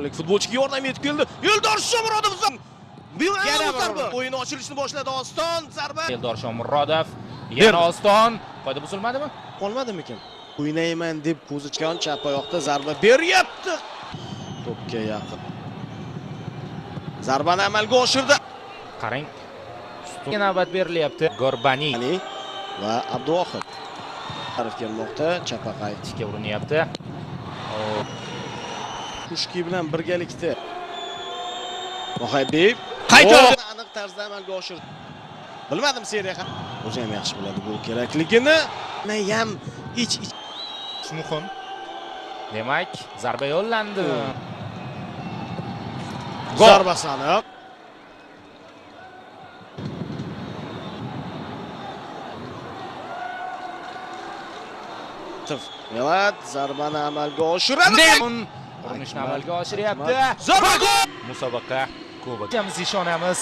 O'zbekistonlik futbolchiga yordam yetib keldi. Eldor Shomurodov. Yana Yana bir zarba. O'yin ochilishni boshladi Oston. Zarba. Eldor Shomurodov Berdi. yana Oston. Qoida buzilmadimi? Qolmadimikan? O'ynayman deb ko'zi chiqqan chap oyoqda zarba beryapti. To'pga yaqin. Zarbani amalga oshirdi. Qarang. Ustunga navbat berilyapti. Gorbani Ali va Abduvohid. Taraf kelmoqda, chapaqay. tikka urinyapti. Kushki bilan birgalikda. Muhabib qaytardi. Aniq tarzda amalga oshirdi. Bilmadim seriya. O'zi ham yaxshi biladi gol kerakligini. Ham ich ich Muhim. Demak, zarba yo'llandi. Gol. Zarbasi aniq. Milad zarbani amalga oshiradi. Nemun urinishni amalga oshiryapti. Zarba gol! Musobaqa kubogi. Ishonamiz.